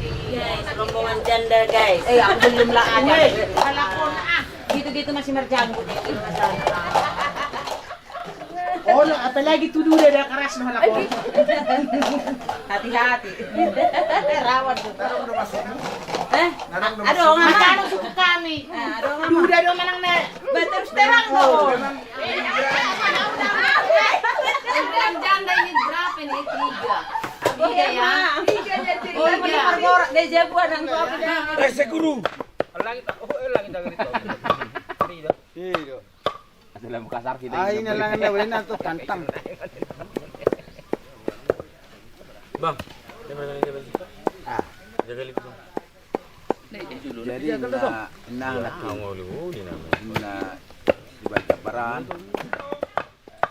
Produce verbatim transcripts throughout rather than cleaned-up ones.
Guys, rombongan janda, guys. Eh, aku belum laku, eh. Halak on, ah. Gitu-gitu masih merjanggut. Olo, apalagi tu duda, dia keras no halak on. Hati-hati. Rawan tu. Eh? Adong, Ama. Makanan suku kami. Ah, adong, Ama. Duda do manang ne. Ba, terus terang do. Ukuran janda ini berapa nih? Tiga. Tiga ya? Tiga. Oh, ini perkara, dia jagoan nang kau. Eh, seguru. Langit, oh, eh, langit dari itu. Iya. Ada lampu kasar kita. Ah, ini langit dari itu, kantang. Bang, dia mana, dia mana? Ah. Jaga lift, Bang. Jadi, na, na, na, di balik paran.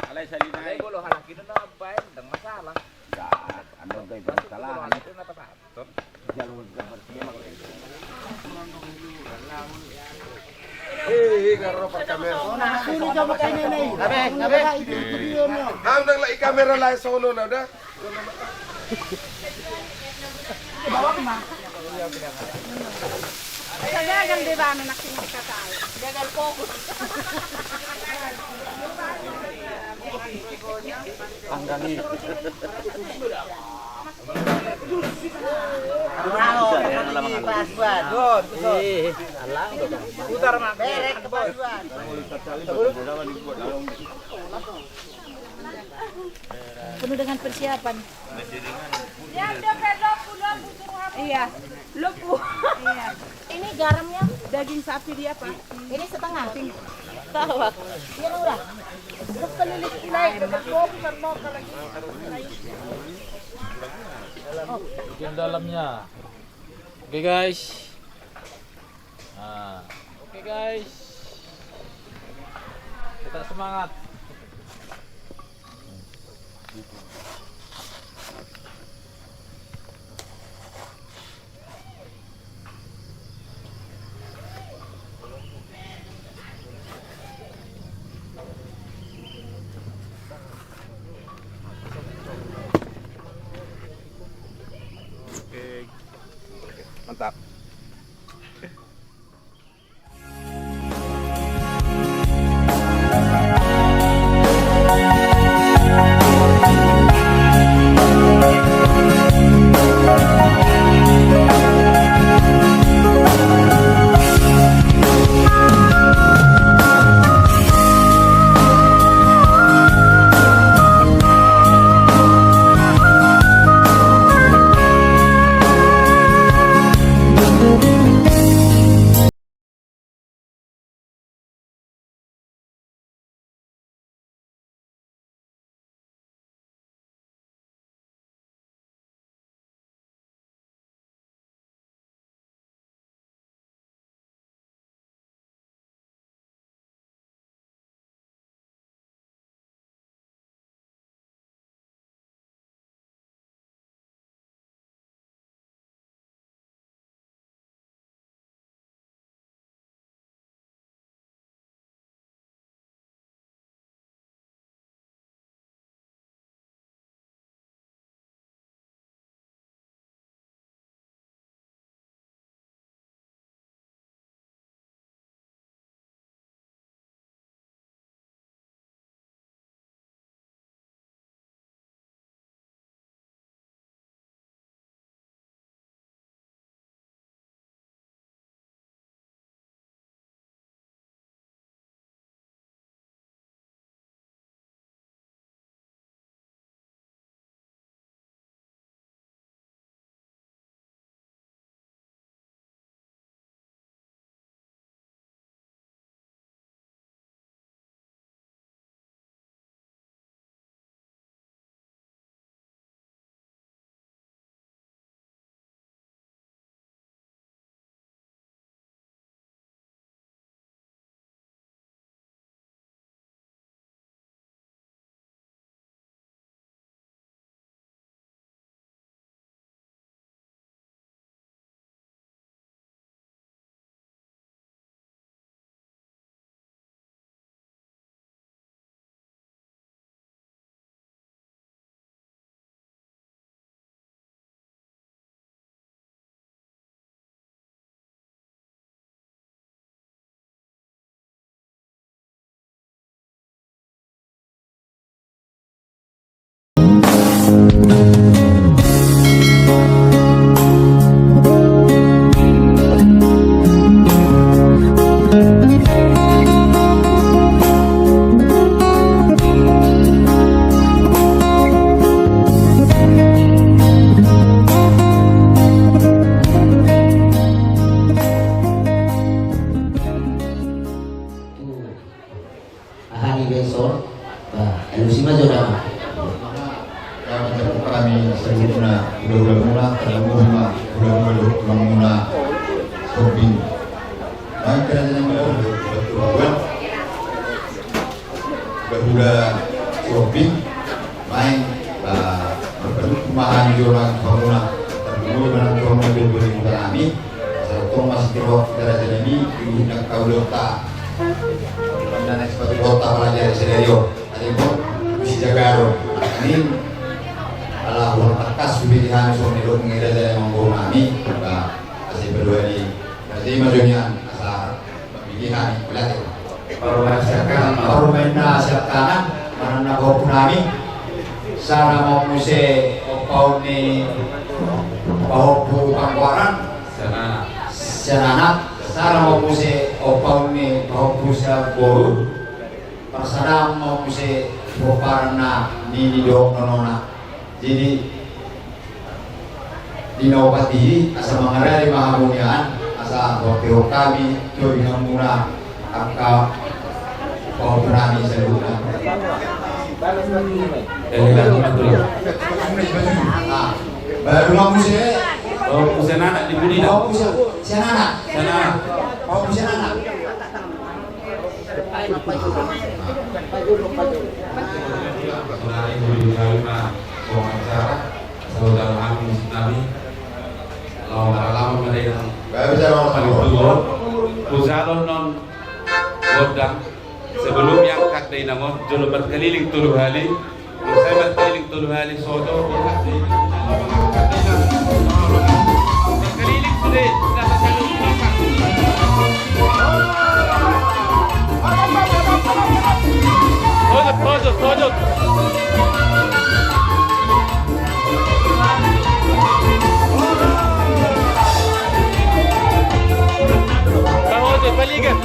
Alai salina. Alai bolo halak itu na baen, ndang masalah. Ndang, ando ndang masalah. Jalur gambar. Eh, eh, garo per kamera. Nah, sini coba kayak ini. Ngabe, ngabe? Itu, itu dia, no. Am ndang lai kamera lai sono na da. Gagal deba anak ini kata. Gagal fokus. Tanggang ini. Putar, Mak. Berek, Bos. Penuh dengan persiapan. Iya, lopu. Iya. Ini garamnya? Daging sapi dia, Pak. Ini setengah. Tahu aku. Iya, murah. Terus keliling mulai, terus mau, terus mau lagi. Bagian dalamnya. Oke, guys. Nah, oke, guys. Tetap semangat. Oke. Mantap. Muna Sombing. Baik, kerajaan yang baru, betul. Garuda Sombing. Main, ba, berpenduk pemahaman jolo nang pamuna. Terlalu menang jolo nang jolo di kota nami. Satu masih kira waktu kerajaan nami, di undang kau lota. Undang ekspor kota pelajar sedayo. Tadi pun, bisa jaga ro. Ini, ala huang takas, sudah di hami, sudah di lok, ngira jadi manggo nami. Ba, masih berdua di, masih maksudnya, asal. Parumaen na siapkangan, parumaen na siapkangan, manang na pahompu nami. Sada ma muse ompaon ni pahompu Panggoaran. Sian anak. Sian anak. Sada ma muse ompaon ni pahompu sian boru. Parsadaan ma muse pomparan na nini dohot nonona. Jadi, di na opat i, asa mangarade ma hamu nian, asa bottehon hami, jo di hamuna, angka pahompu nami saluhutna. Eh, lagu na tulang. Ah, baru ma muse. Oh, muse anak di budi dah. Oh, muse, sian anak. Sian anak. Oh, muse anak. Hujalo non gondang sebelum diangkat dainang on, jolo berkeliling tolu hali. Muse berkeliling tolu hali soto. Berkeliling sude. Pojok, pojok, pojok. Pojok, balikan.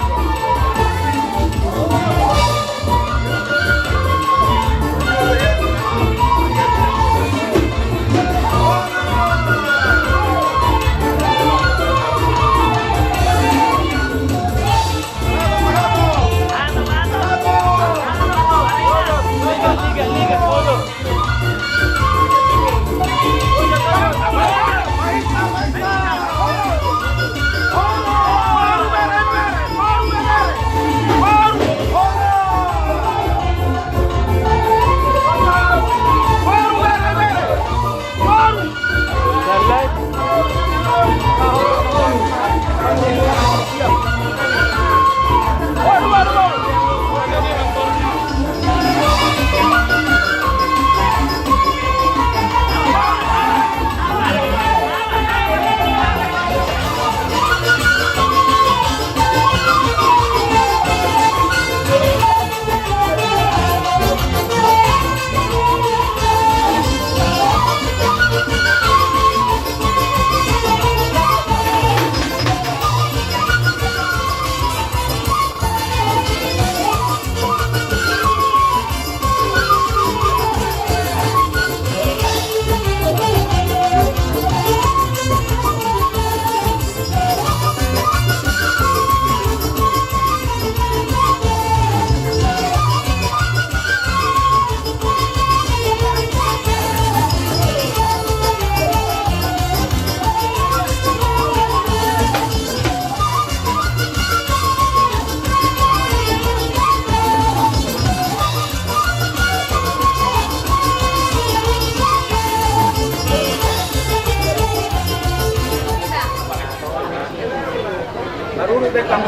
Maruru be kamu,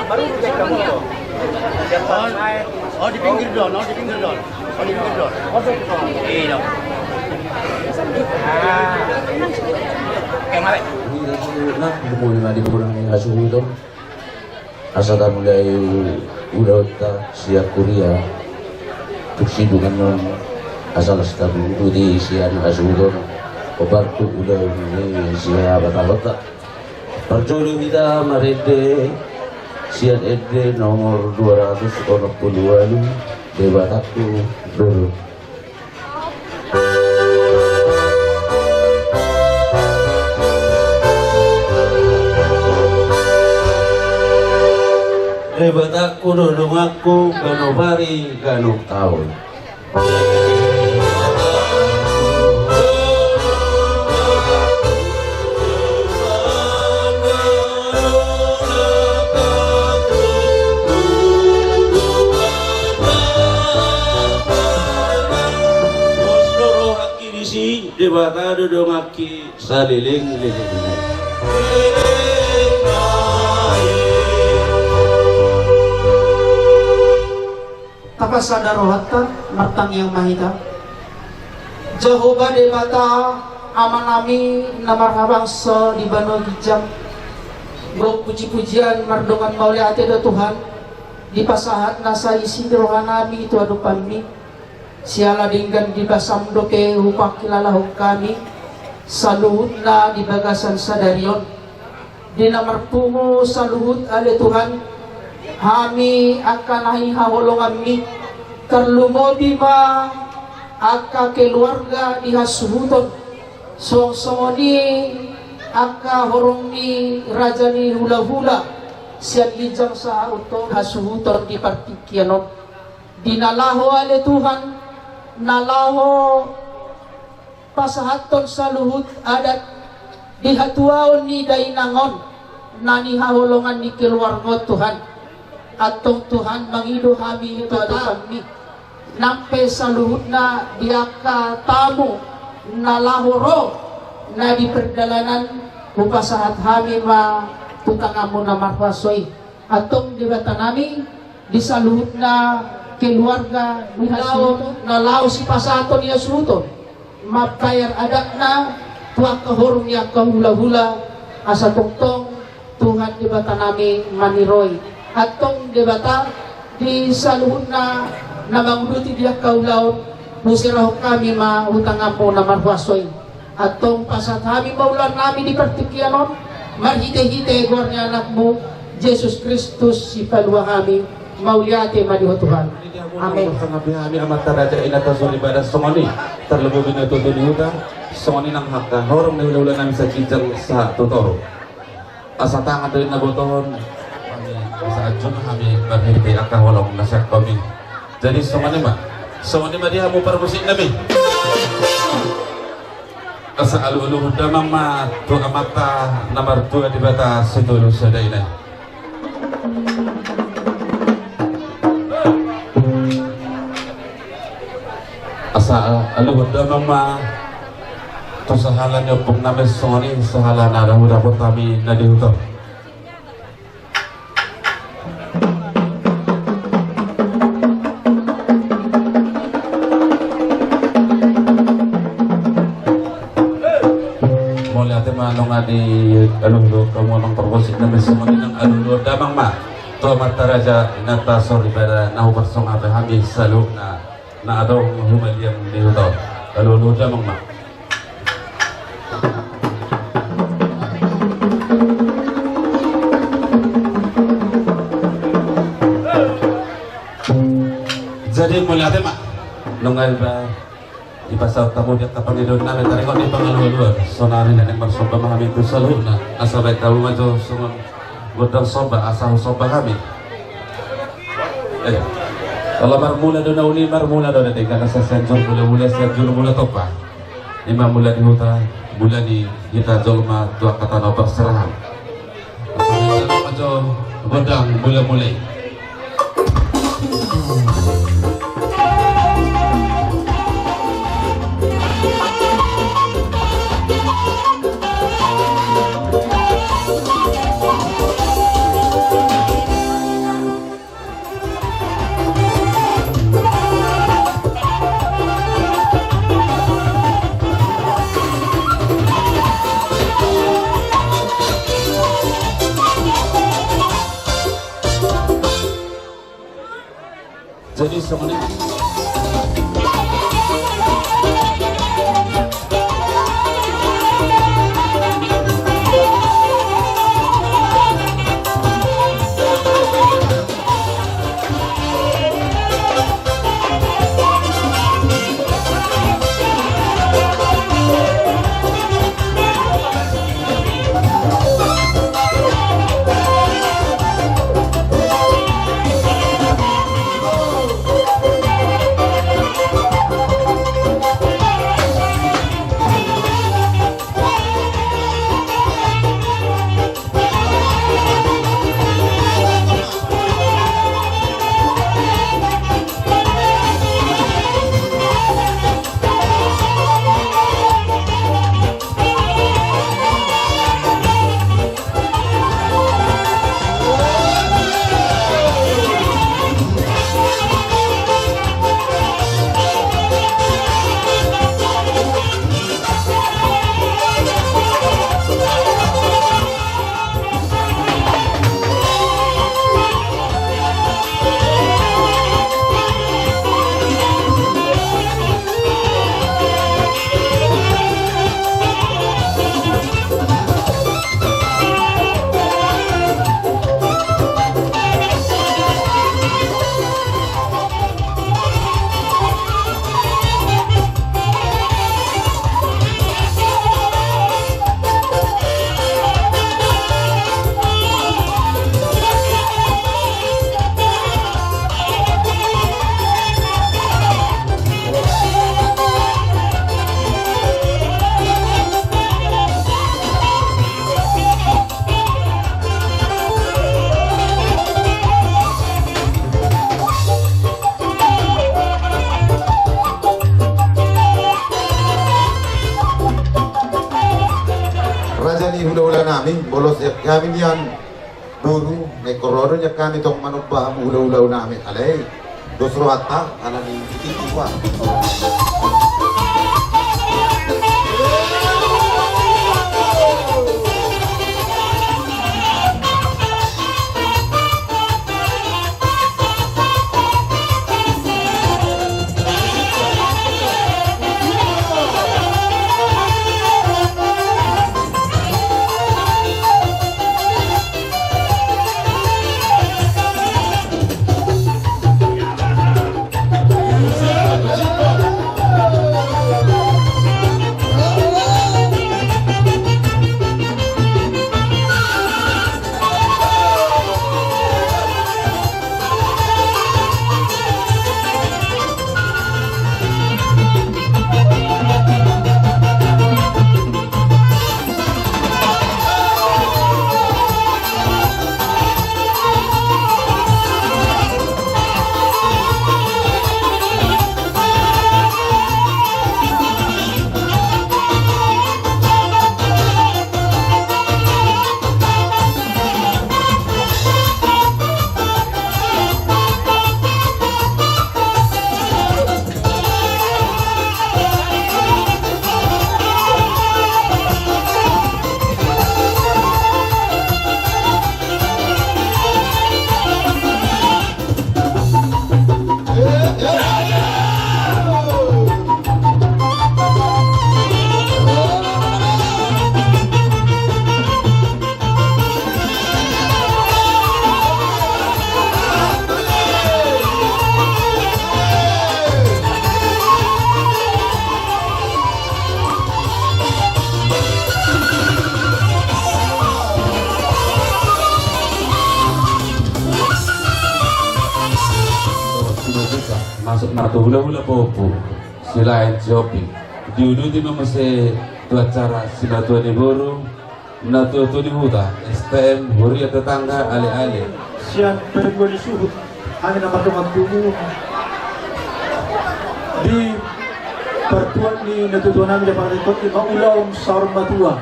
maruru be kamu. Oh, di pinggir don, oh, di pinggir don. Oh, di pinggir don. Iya. Ah. Oke, mari. Nah, di pulang ini langsung itu. Asa tamulai ulaonta sian huria. Tung sidung annon asa las tabudu di sian hasuhuton. Obar tu ulaon ni sian batahonta. Parjolo hita marende sian ende nomor dua ratus onom pulu ualu, Debatangku Dolo. Debatangku do donganku ganup ari ganup taon. Debata do donganki saleleng-lelengna. Tapasada rohanta, martangiang ma hita. Jahowa Debata, Amanami na marhabangsa di banua ginjang, gok puji-pujian mardongan mauliate do Tuhan, dipasahat nasa isi ni rohanami tu adopanmi. Siala denggan di basam dope hupangkilalahon hami saluhutna di bagasan sadari on. Di na marpungu saluhut ale Tuhan, hami angka na nihaholonganmi, tarlumobi ma angka keluarga di hasuhuton, songon-songon i angka horong ni raja ni hula-hula sian ginjang sahat tu hasuhuton di partingkian on. Di na laho ale Tuhan, na laho pasahathon saluhut adat di hatuaon ni dainang on, na nihaholongan ni keluarga on Tuhan. Antong Tuhan mangido hami tu adopanmi. Nang pe saluhutna di angka tamu na laho ro na di pardalanan, hupasahat hami ma tu tanganmu na marhuaso i. Antong Debatanami, di saluhutna keluarga di hasuhuton na laho sipasahaton ni hasuhuton mambayar adatna tu angka horong ni angka hula-hula, asa tongtong Tuhan Debatanami maniroi. Antong Debata, di saluhutna na manguduti di angka ulaon, huserahon hami ma tu tanganmu na marhuaso i. Antong pasahat hami ma ulaonnami di partingkian on, marhite-hite goar ni anakmu Jesus Kristus sipalua hami. Mauliate ma di ho Tuhan. Amen. Pasahat hami amanta raja, inanta soripada, songon i tarlumobi na tutu ni huta, songon i nang angka horong ni hula-hulanami sian ginjang sahat tu toru. Asa tangan do i na botohon. Asa anjung hami marhite angka holong na sian hami. Jadi songon i ma. Songon i ma di hamu parmusiknami. Asa alualuhon damang ma tu Amanta na martua Debata Sitolu Sada i. Asa alualuhon damang ma tu sahala ni ompungnami songon i sahala na dapot hami na di huta. Mauliate ma nunga dialualuhon hamu amang parmusiknami, songon i nang alualuhon damang ma tu amanta raja, inanta soripada na hupasahat hami saluhutna na adong humaliang di huta on. Alualuhon damang ma. Jadi mauliate ma. Nunga dipasahat hamu di angka pangidoannami, taringot ni pangalualuan. Saonari na naeng marsomba ma hami tu saluhutna, asa baen hamu ma jo songon gondang somba asa husomba hami. Eh, ala marmula do na uli, marmula do na denggan, asa Sianjur Mulamula, Sianjur Mula Tompa. I ma mula ni huta, mula ni hita jolma tu angka tano parserahan. Asa baen hamu ma jo gondang mulamula i. Jadi songon i. Molo sian hami nian boru, naeng ro do nian hami tong manomba hamu hulahula nami, alai dos rohanta ala ni tingki tua. Masuk ma tu hulahula pahompu, si laen si Hopi. Diuduti ma muse tu acara simatua ni boru, natuatua ni huta, S T M, huria tetangga, aleale. Sian perguruan ni suhut hami na mardongan tubu di partuat ni natuatua nami di partai toti ma ulaon saur matua.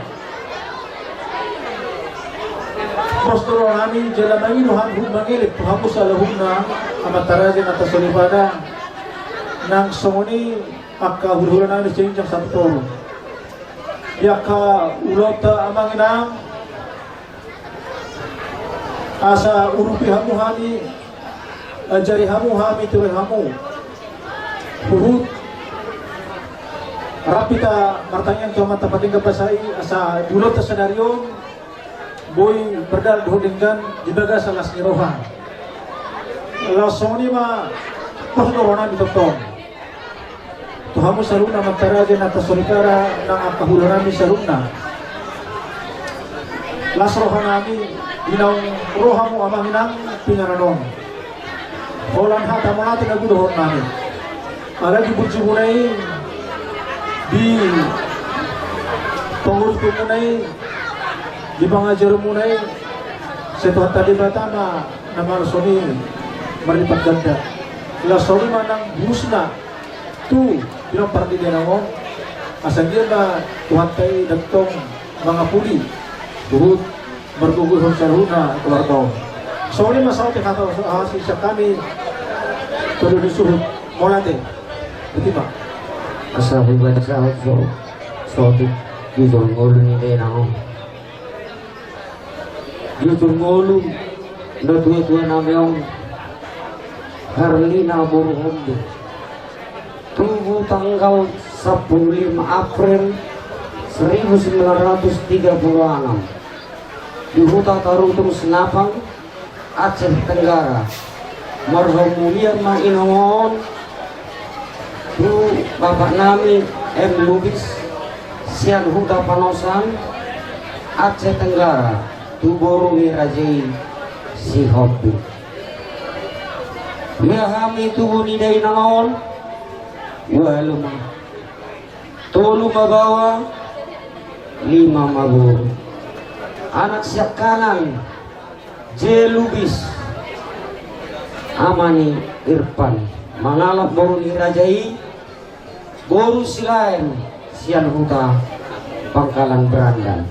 Pos do roha nami jala mangido hami huhut mangelek tu hamu saluhutna amanta raja na tarsoripada. Nang songon i angka hulahula nami sinjang sahat tu toru. Di angka ulaonta amang inang, asa urupi hamu hami, ajari hamu hami, turuti hamu. Huhut rap hita martangiang tu Amanta Pardenggan Basa i asa di ulaonta sadari on boi mardalan dohot denggan di bagasan las ni roha. Laos songon i ma pos do roha nami tongtong tu hamu saluhutna amanta raja na tarsoripada nang angka hulahula nami saluhutna. Las roha nami di naung ro hamu amang inang pinanganon. Holan hata mauliate na binoto dohonon nami. Alai di burjumuna i, di pangurupion muna i, di pangajaron muna i, sai Tuhanta Debata ma na marsoal i marlipat ganda. Laos songon i ma nang bulusna tu pinompar ni dainang on. Asa anggiat ma Tuhanta i dang tong mangapuli huhut margogoihon saluhutna keluarga on. Songon i ma saotik hata, hata sian hami tu adopan ni suhut. Mauliate. Botima. Asa hubahen sahat saotik di toru ngolu ni dainang on. Di toru ngolu natuatua nami on, Herlina boru Hombing. Tubu tanggal sampulu lima April seribu sembilan ratus tiga puluh enam di Huta Tarutung Sinapang, Aceh Tenggara. Marhamulian ma inong on tu bapak nami M Lubis sian Huta Panosan, Aceh Tenggara, tu boru ni raja i si Hombing. Ia hami tubu ni dainang on, ualu ma. Tolu ma baoa, lima ma boru. Anak sian kanan, J Lubis, ama ni Irfan, mangalap boru ni raja i, boru silaen sian Huta Pangkalan Berandan.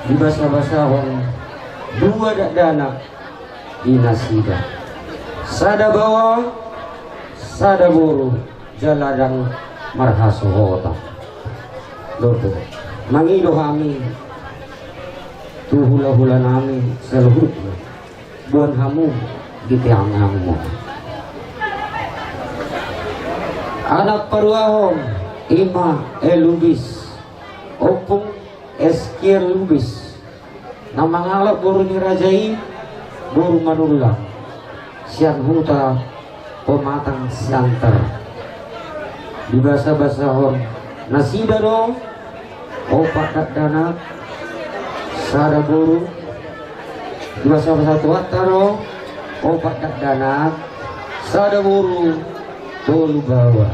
Dibasabasahon dua dakdanak di nasida. Sada baoa, sada boru, jala ndang marhasohotan. Dohot, mangido hami tu hulahulanami saluhutna, boan hamu di tanganmu. Anak paduahon, ima E Lubis, Ompung Eskiel Lubis, na mangalap boru ni raja i, boru Manullang, sian huta Pematang Siantar. Dibasabasahon nasida do opat dakdanak, sada boru. Dibasabasa Tuhanta do opat dakdanak, sada boru, tolu baoa.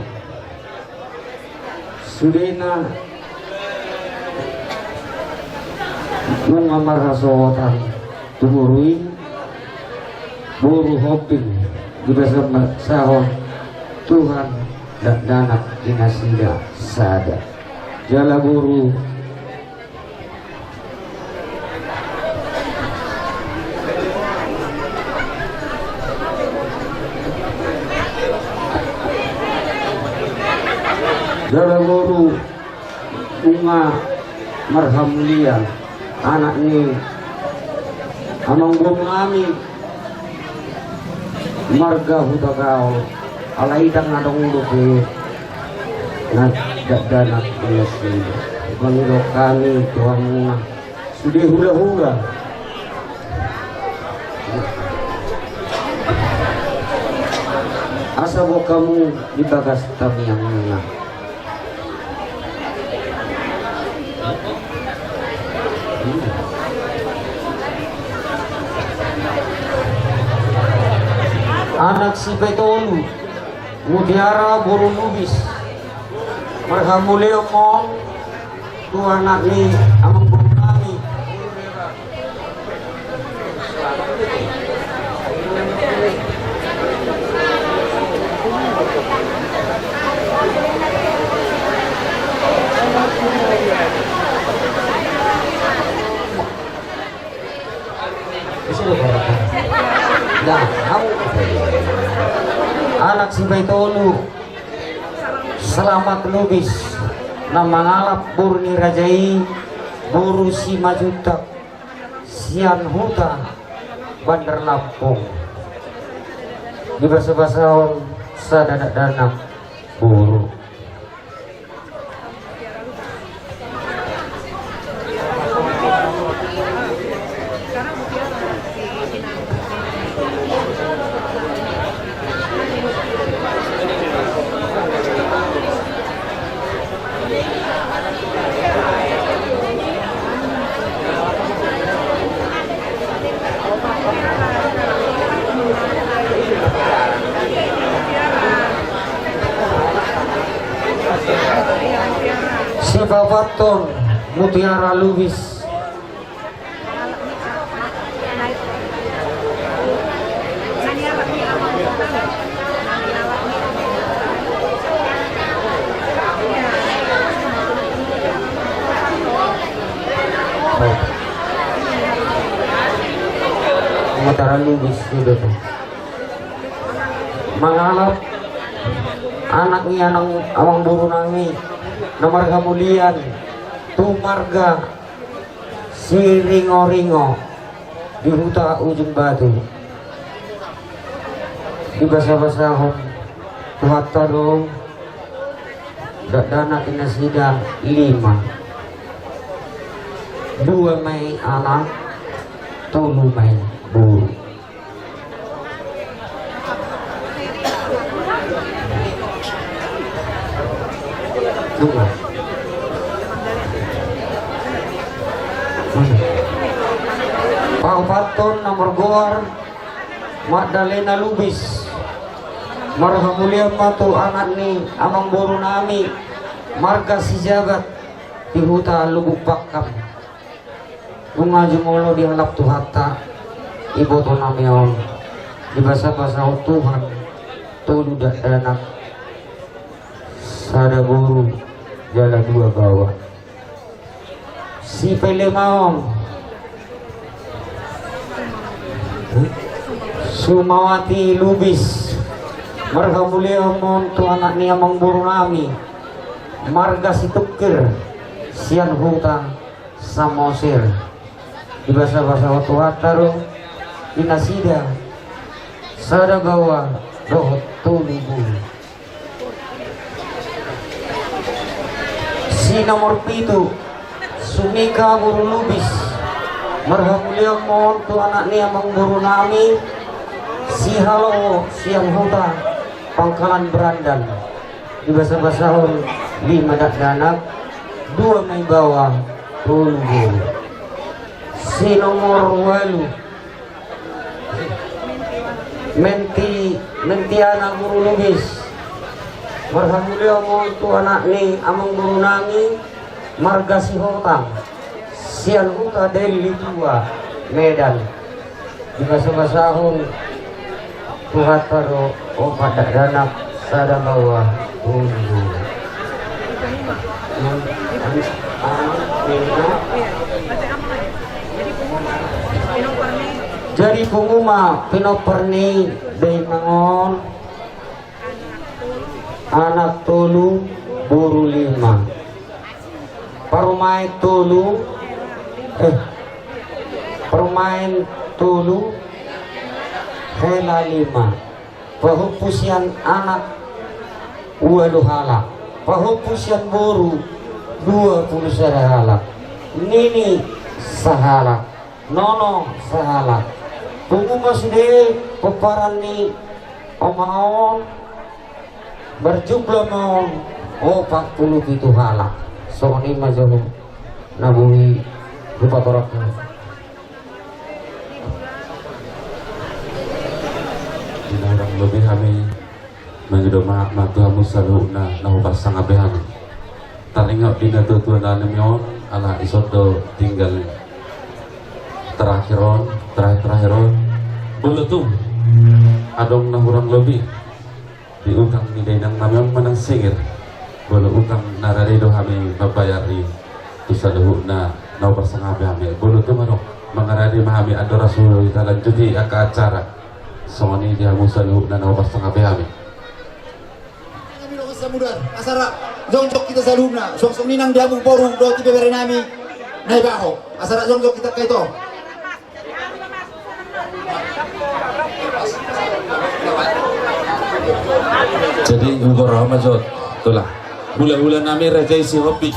Sudena nunga marhasohotan tu boru i, boru Hombing, dibasabasahon Tuhan dakdanak di nasida sada. Jala boru Jala boru nunga marhamulian, anak ni amangboru nami marga Hutagaol, alai ndang adong dope na dakdanak di nasida. Mangido hami tu hamuna sude hulahula, asa boi hamu di bagas tangiangna. Anak sipetolu, Mutiara boru Lubis, marhamulian ma on tu anak ni amangboru nami. Anak sipetolu, Selamat Lubis, na mangalap boru ni raja i, boru Simanjuntak, sian huta Bandar Lampung. Dibasabasahon sada dakdanak boru. Sipapathon Mutiara Lubis. Mutiara Lubis sudah tu. Mangalap anak ni amangboru nami na marhamulian tu marga Siringoringo di huta Ujung Batu. Dibasabasahon Tuhanta do dakdanak nasida lima. Dua ma i anak, tolu ma i boru. Paopathon na margoar Magdalena Lubis. Marhamulian ma tu anak ni amangboru nami marga Sijabat di huta Lubuk Pakam. Nunga jumolo dialap Tuhanta iboto nami on, dibasabasahon Tuhan tolu dakdanak, sada boru jala dua baoa. Sipelemaon Sumawati Lubis, marhamuliaon ma on tu anak ni amangboru nami, marga Situngkir, sian huta Samosir. Dibasabasahon Tuhanta do di nasida sada baoa dohot tolu boru. Si nomor pitu, Sumika boru Lubis, marhamuliaon ma on tu anak ni amangboru nami, Sihaloho, sian huta Pangkalan Berandan. Dibasabasahon lima dakdanak, dua ma i baoa, tolu boru. Si nomor ualu, Menti, Mentiana boru Lubis, marhamuliaon ma on tu anak ni amangboru nami, marga Sihotang, sian huta Deli Tua, Medan. Dibasabasahon Tuhanta do opat dakdanak, sada baoa, tolu boru. Jadi pungu ma pinompar ni dainang on, anak tolu, boru lima. Parumaen tolu, eh, parumaen tolu, hela lima. Pahompu sian anak ualu halak. Pahompu sian boru dua pulu sada halak. Nini sahalak. Nono sahalak. Pungu ma sude pomparan ni oma on. Marjumlah ma on opat pulu pitu halak. Songon i ma jo na boi hupatorang. Di na hurang lobi hami mangido maaf ma tu hamu saluhutna na hupasangapi hami. Taringot di natuatua nami on, ala ison do tinggal terakhir on, terakhir-terakhir on. Molo tung adong na hurang lobi di utang ni dainang nami on manang singir. Molo utang na rade do hami mambayar i tu saluhutna na hupasangapi hami. Molo tung adong, mangarade ma hami andorang so hita lanjuti angka acara. Songon i di hamu saluhutna na hupasangapi hami. Nami do samudar, asa ra jongjong hita saluhutna, suang songon i nang di hamu boru dohot ibebere nami Naibaho, asa ra jongjong hita angka ito. Jadi, ugo roha ma jo, tulang. Hulahula nami Raja i Sihombing.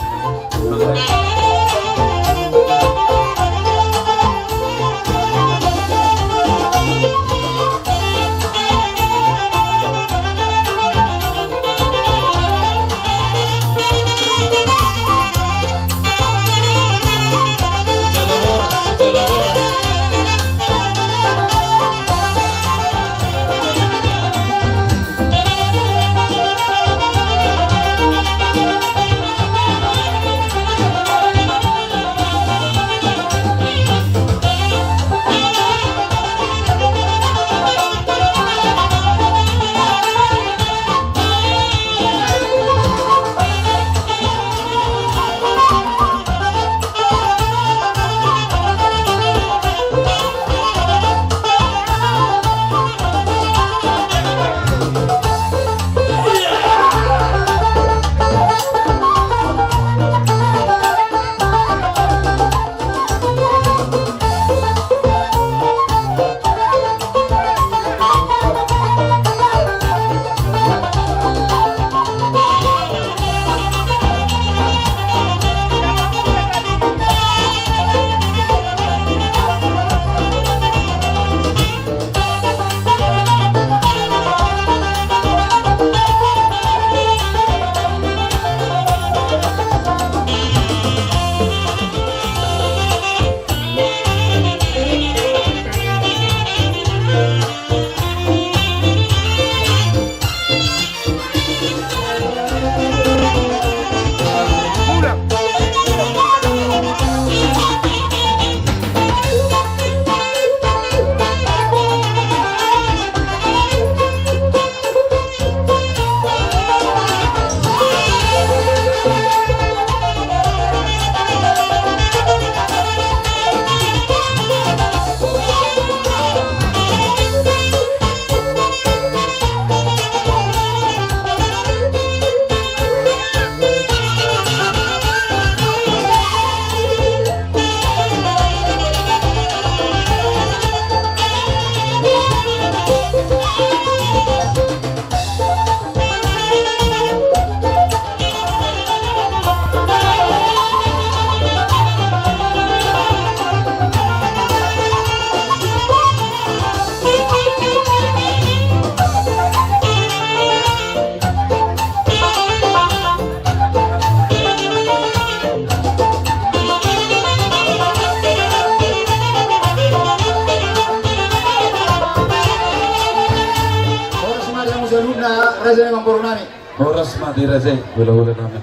Raja ni amangboru nami. Horas ma di raja i, hulahula nami.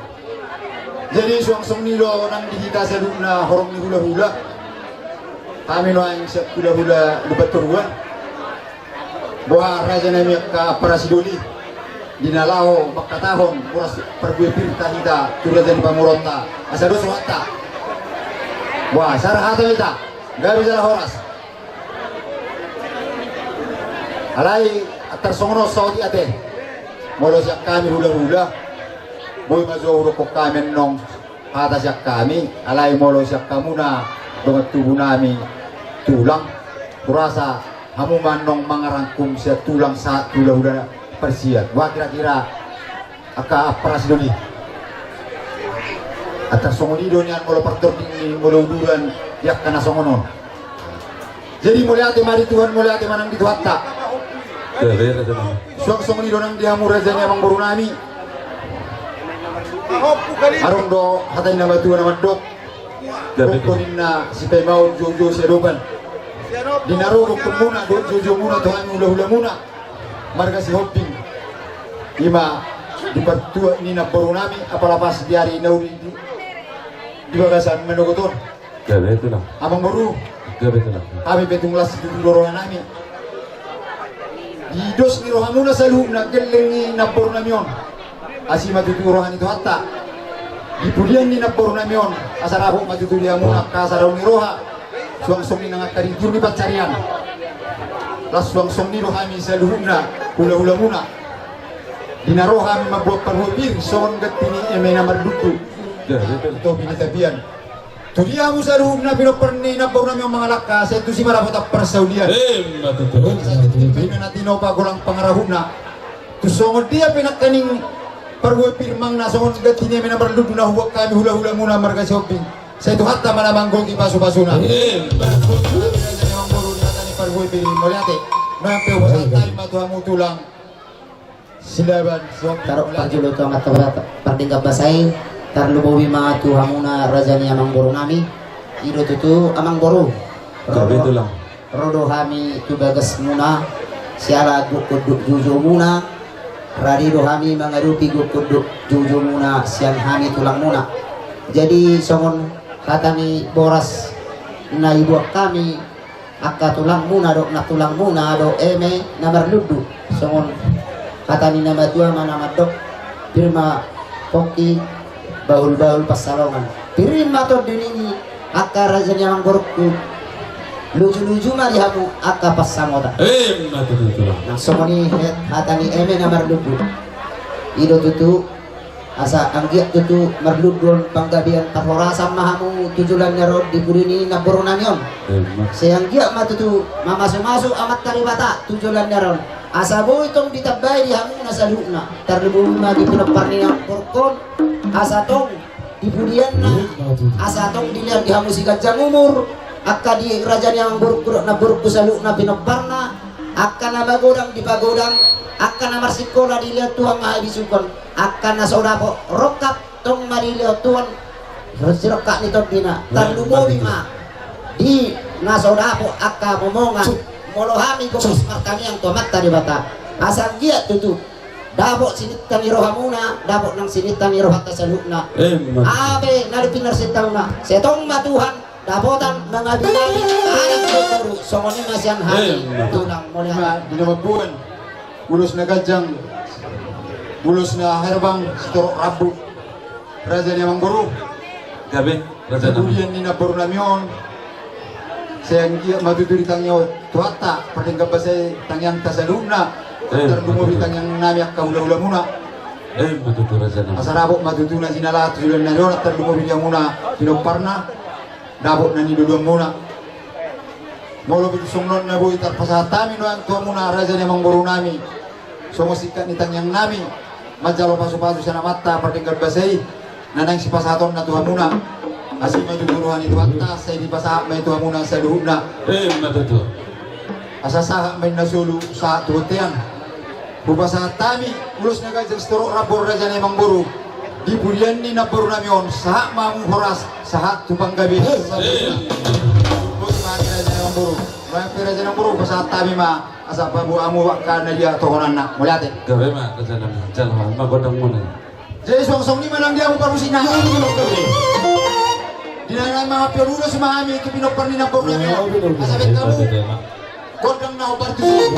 Jadi suang songon i do nang di hita saluhutna horong ni hulahula. Hami nuaeng sian hulahula Lumbantoruan. Boha raja nami angka parasidoli, di na laho mangkatahon horas parbue pirta hita tu raja ni pamoruonta, asa dos rohanta. Boha, sara hata ma hita, gabe jala horas. Alai antar songon on saotik ate. Molo sian hami hulahula, boi ma jo hudokkon hami annon hata sian hami, alai molo sian hamuna dongan tubu nami tulang, hurasa hamu ma annon mangarangkum sian tulang sahat tu hulahula parsiat. Boha kira-kira angka parasidoli? Antar songon i do nian molo partording ni molo uduran di angka na songon on. Jadi mauliate ma di Tuhan, mauliate ma nang di Tuhanta. Suang songon i do nang di hamu raja ni amangboru nami. Adong do hata ni na matua na mandok, gokhon ninna sipaimaon, joujou siadopan. Di na ro gokhonmuna dohot joujoumuna tu hami hulahulamuna marga Sihombing, i ma di partuat ni namboru nami, apala pas di ari na uli di, di bagasan manogot on. Gabe tulang. Amangboru. Gabe tulang. Hami pe tung las situtu do roha nami. Di dos ni rohamuna saluhutna gelleng ni namboru nami on, asi ma tutu roha ni Tuhanta. Di pudian ni namboru nami on, asa dapot ma tutu di hamuna angka asa dao ni roha. Suang songon i nang angka di tingki ni pansarian. Las suang songon i do hami saluhutna hulahulamuna. Di na ro hami mamboan parbue pir songon ganti ni eme na marlundu. Gabe tulang. Topi ni tapian. Tu dia hamu saluhutna pinompar ni namboru nami on mangalangka, sai tusi ma dapotan parsaulian. Ima tutu. Sai tusi ma na tinopa golang pangarahutna. Tu songon dia pe nangkaning parbue pir manang na songon ganti ni eme na marlundu na huboan hami hulahulamuna marga Sihombing, sai Tuhanta ma na manggohi pasupasuna. Ima tutu. Parbue pir, mauliate. Nuaeng pe hupasahat hami ma tu hamu tulang. Silaban, suang. Tarup parjolo tu amanta pardenggan basa i, tarlumobi ma tu hamuna raja ni amangboru nami. I do tutu amangboru. Gabe tulang. Ro do hami tu bagasmuna, siala gokhon dohot joujoumuna. Rade do hami mangadopi gokhon dohot joujoumuna sian hami tulangmuna. Jadi songon hata ni boras na iboan hami, angka tulangmuna do, na tulangmuna do eme na marlundu. Songon hata ni na matua ma na mandok, pir ma pongki, bahulbahul pansalongan. Pir ma tondi nini angka raja ni amangborungku. Lujuluju ma di hamu angka pansamotan. Ima tutu tulang. Nang songon i hata ni eme na marlundu. I do tutu. Asa anggiat tutu marlundu on panggabean parhorasan ma hamu tu joloan ni ari on di pudi ni namboru nami on. Ima. Sai anggiat ma tutu mamasumasu Amanta Debata tu joloan ni ari on. Asa boi tong ditambai di hamuna saluhutna. Tarlumobi ma di pinompar ni namborungkon. Asa tong di pudianna. Ima tutu. Asa tong dilehon di hamu siganjang umur. Angka di raja ni amangborungku dohot namborungku saluhutna pinomparna. Angka na magodang dipagodang. Angka na marsikola dilehon Tuhan ma habisuhon. Angka na so dapot rongkap tong ma dilehon Tuhan sirongkap ni tondina. Tarlumobi ma di na so dapot angka momongan. Molo hami gomos martangiang tu Amanta Debata, asa anggiat tutu dapot sininta ni rohamuna, dapot nang sininta ni rohanta saluhutna. Ima tutu. Aha pe na dipinarsintauna, sai tong ma Tuhan dapotan mangabingabi anak boru. Songon i ma sian hami. Ima tutu. Tulang, mauliate. Ima di na mamboan ulos na ganjang, ulos na herbang, sitorop rambu, raja ni amangboru. Gabe, raja nami. Di pudian ni namboru nami on, sai anggiat ma tutu ditangiang Tuhanta, pardenggan basa i tangiangta saluhutna. Ima tutu. Tarlumobi tangiang nami angka hulahulamuna. Ima tutu, raja nami. Asa dapot ma tutu na jinalahan tu joloan ni ari on, tarlumobi di hamuna pinomparna. Dapot na niluluanmuna. Molo pe songon on na boi tarpasahat hami nuaeng tu hamuna raja ni amangboru nami, songon singkat ni tangiang nami, manjalo pasupasu sian Amanta pardenggan basa i, na naeng sipasahatonna tu hamuna. Asi ma tutu roha ni Tuhanta, sai dipasahat ma i tu hamuna saluhutna. Ima tutu. Asa sahat ma i na solu, sahat tu bontean. Hupasahat hami ulos na ganjang sitorop rambu, raja ni amangboru. Di pudian ni namboru nami on, sahat ma hamu horas, sahat tu panggabean. Boi ma raja ni amangboru. Nuaeng pe raja ni amangboru, hupasahat hami ma Asa paboa hamu angka na dia tohonanna. Mauliate. Gabe ma, gabe ma, jalo ma gondang muna. Jadi suang songon i ma nang di hamu parmusik na. Di na nai mangapion ulos ma hami tu pinompar ni namboru nami. Asa baen hamu gondang na hombar tusi.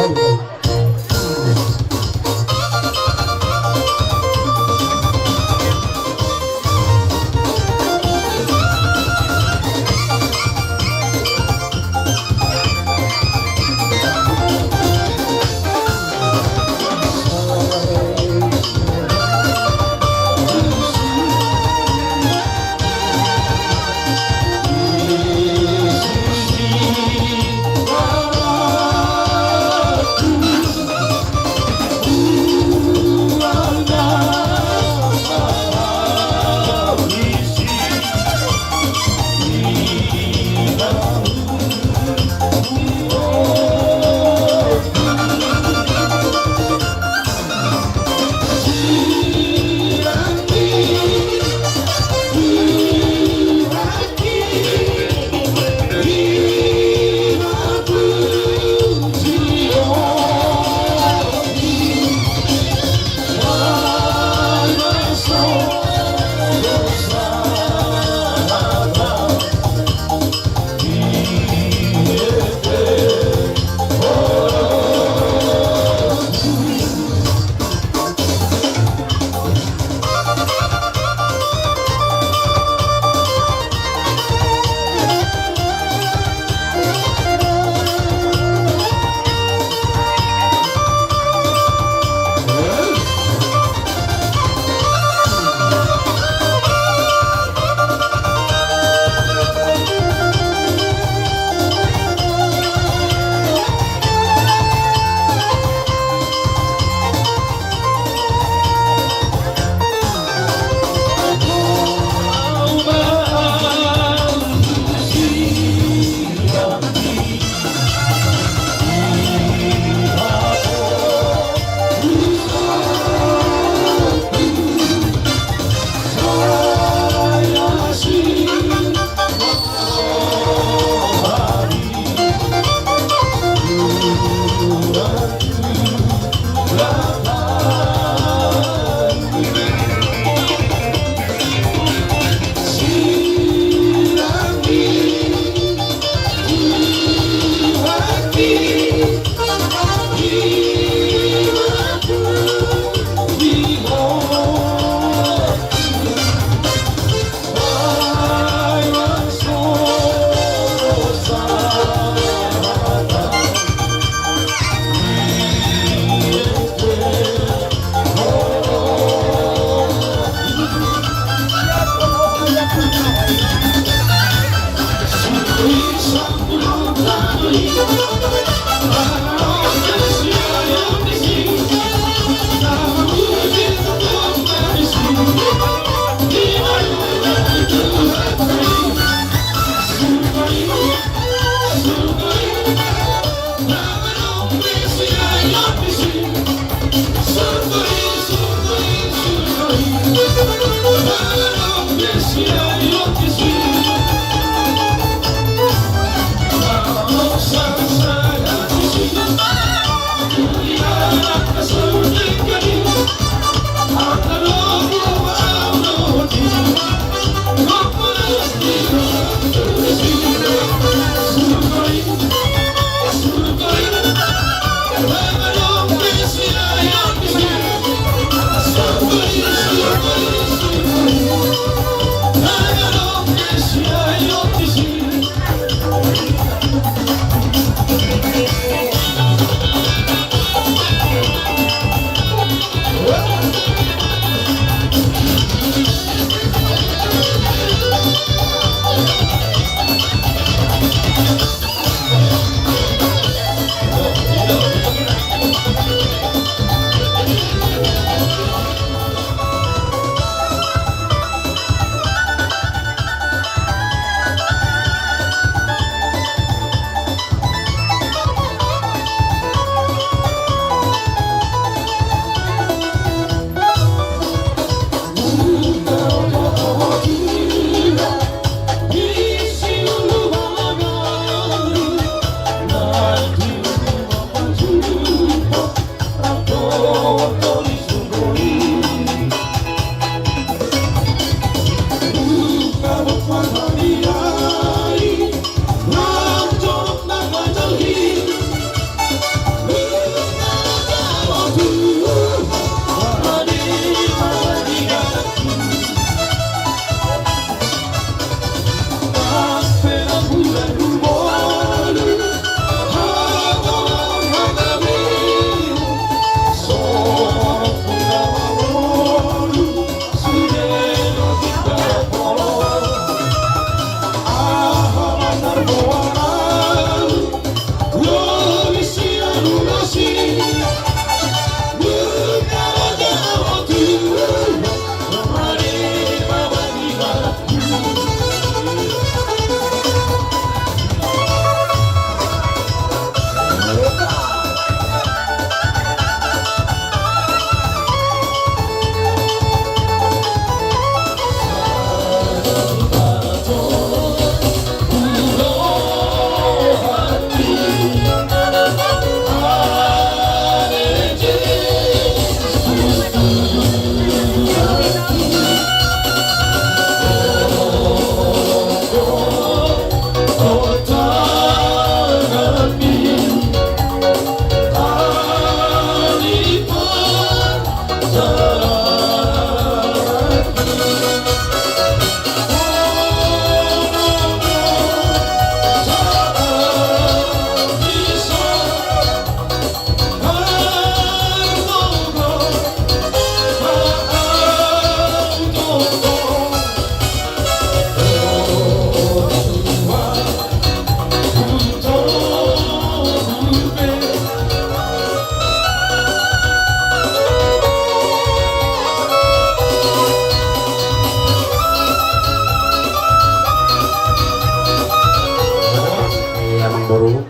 Boru.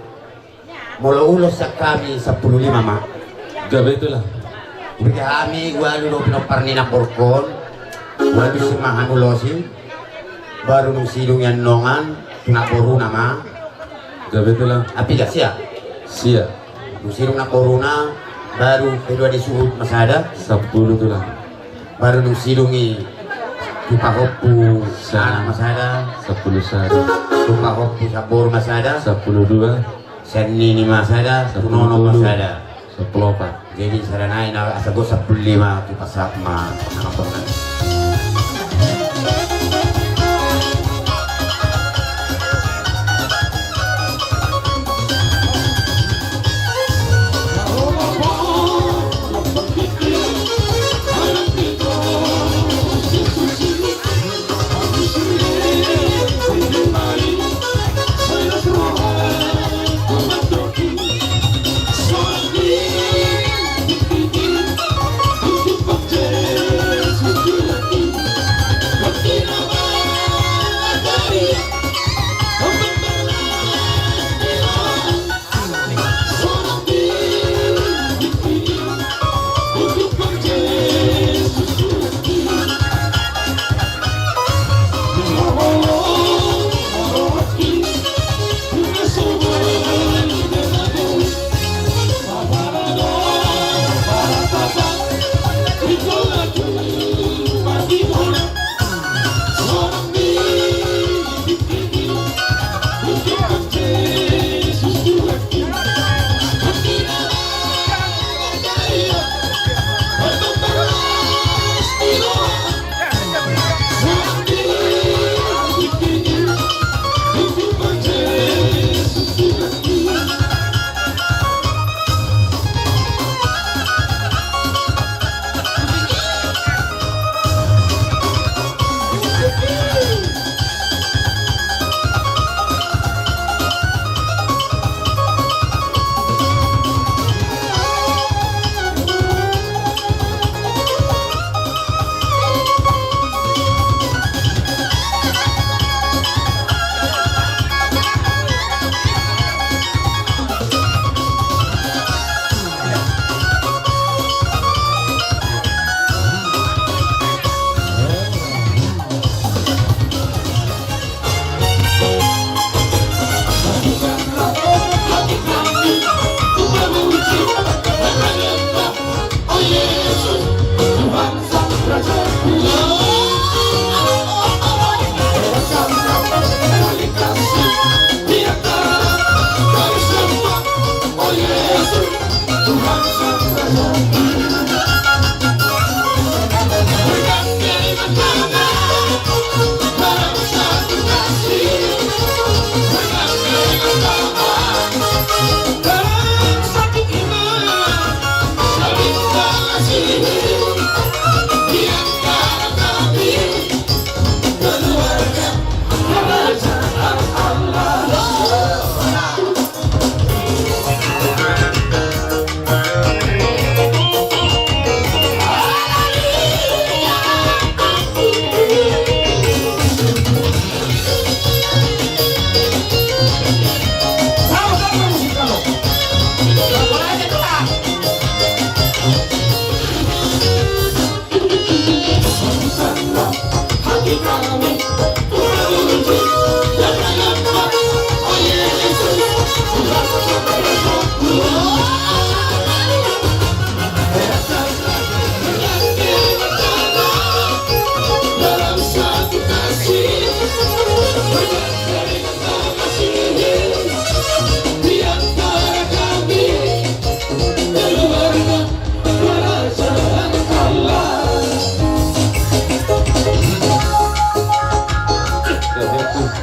Molo ulos sian hami sampulu lima ma. Gabe tulang. Dipikir hami ualu do pinompar ni namborhon. Ualu si ma hami ulosi. Baru dung sidung i annon tu namboruna ma. Gabe tulang. Api ga sia? Sia. Dung sidung namboruna baru kedua disuhut ma sada. Sampulu tulang. Baru dung sidung i tu pahompu sada. Anak ma sada. Sampulu sada. Tu pahompu saboru ma sada. Sampulu dua. Sian nini ma sada. Sampulu tolu. Tu nono ma sada. Sampulu opat. Jadi sada nai na asa gok sampulu lima tu pasahat ma.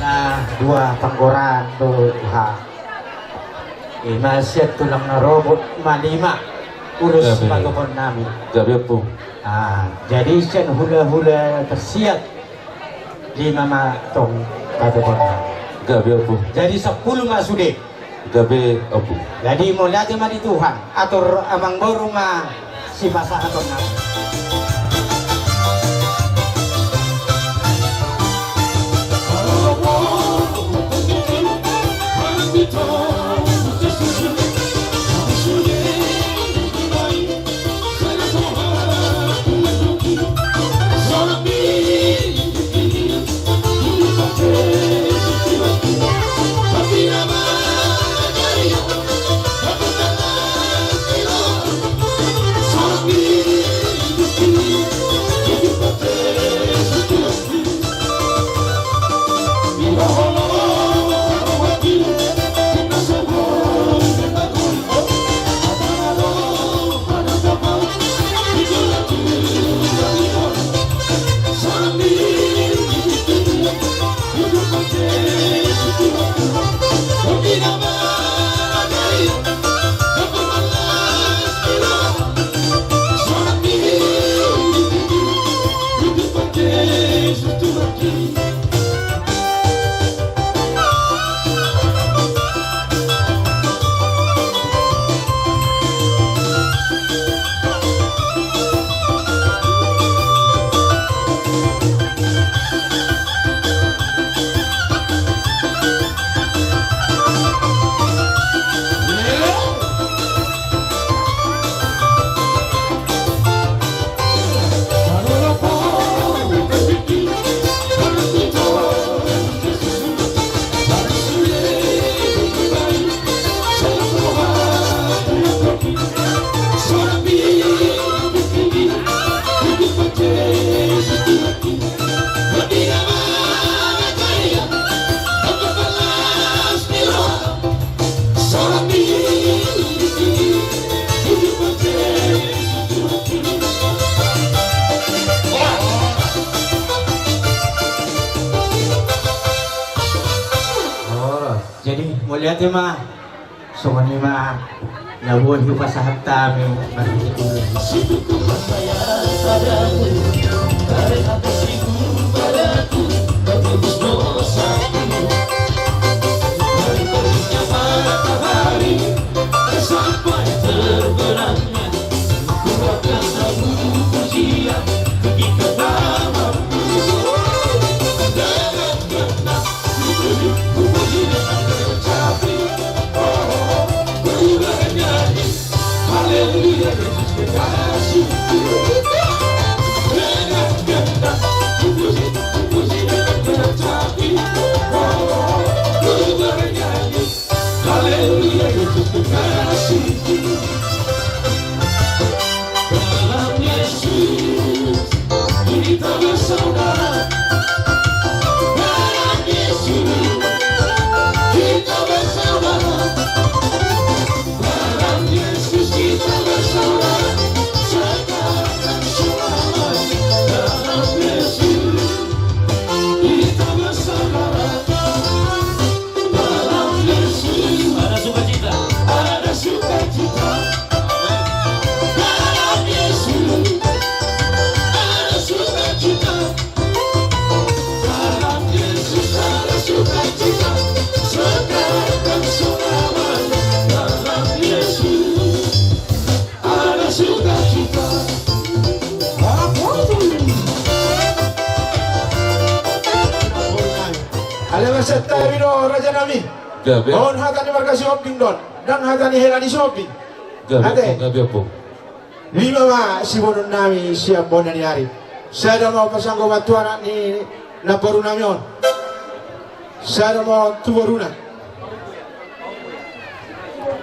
Nah, dua panggora tu Tuhan. Ima sian tulang na robot ma lima ulos patogon nami. Gabe, Ompung. Ah, jadi sian hula-hula tersiat lima ma tong patogon nami. Gabe, Ompung. Jadi sampulu ma sude. Gabe, Ompung. Jadi mauliate ma di Tuhan, atur amangboru ma sipasahatonna. Ate ma, songon i ma na boi hupasahat hami marhite. Haleluya, Yesus kekasihku. Dalam Yesus kita bersaudara. Dalam Yesus kita bersaudara. Dalam Yesus kita bersaudara. Sekarang dan selamanya. Dalam Yesus kita bersaudara. Dalam Yesus ada sukacita. Ada sukacita. Dalam Yesus ada sukacita. Dalam Yesus ada sukacita. Sekarang dan selamanya. Dalam Yesus ada sukacita. Ale ma, santabi do, raja nami. Gabe. On hata ni marga Sihombing do on. Ndang hata ni hela ni Sihombing. Gabe. Ate. Gabe, Ompung. Lima ma siboanon nami sian bona ni ari. Sada ma pasanggo ma tu anak ni namboru nami on. Sada ma on tu boruna.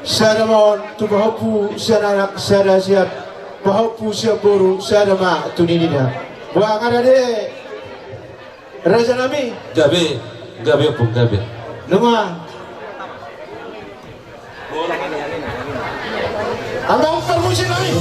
Sada ma on tu pahompu sian anak, sada sian pahompu sian boru, sada ma tu ninna. Boha, nga dade, raja nami? Gabe, gabe, Ompung, gabe. Nunga. Amang parmusik nami.